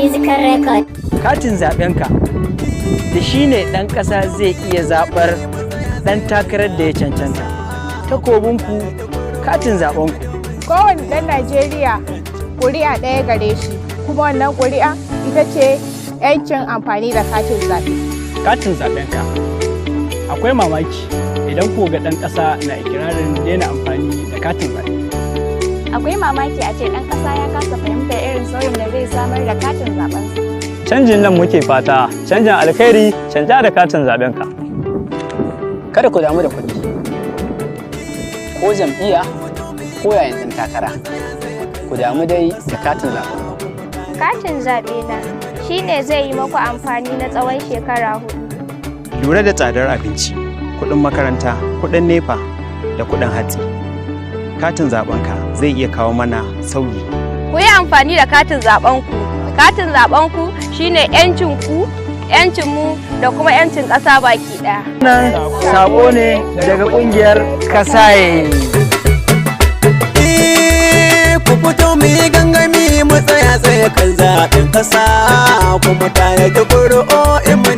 Musical Record. Katin zaɓenka da shi ne ɗan ƙasa zai iya zaɓar ɗan takarar da ya cancanta. Takobinku, katin zaɓenku. Kowane ɗan Najeriya ƙuri'a ɗaya gare shi, kuma wannan ƙuri'a ita ce 'yancin amfani da katin zaɓe. Katin zaɓenka. Akwai mamaki idan ko ga ɗan ƙasa na ikirarin daina amfani da katin zaɓe. Akwai mamaki a ce ɗan ƙasa ya kasa fahimtar irin sauyin da zai samar da katin zaɓensa. Canjin nan muke fata, canjin alkhairi, canja da katin zaɓenka. Kada ku damu da kuɗi, ko jam'iyya, ko yayin ɗan takara. Ku damu dai da katin zaɓen. Katin zaɓe na shi ne zai yi maku amfani na tsawon shekara 4. Lura da tsadar abinci, kuɗin makaranta, kuɗin NEPA da kuɗin hatsi. Katin zaɓenka zai iya kawo mana sauyi. Ku yi amfani da katin zaɓenku. Katin zaɓenku shine 'yancinku, 'yancinmu da kuma 'yancin ƙasa baki ɗaya. Wannan saƙo ne daga ƙungiyar Kasaye. Ku fito mu yi gangami, mu tsaya tsaye kan zaɓen ƙasa, kuma tare da ƙuri'o'in mu.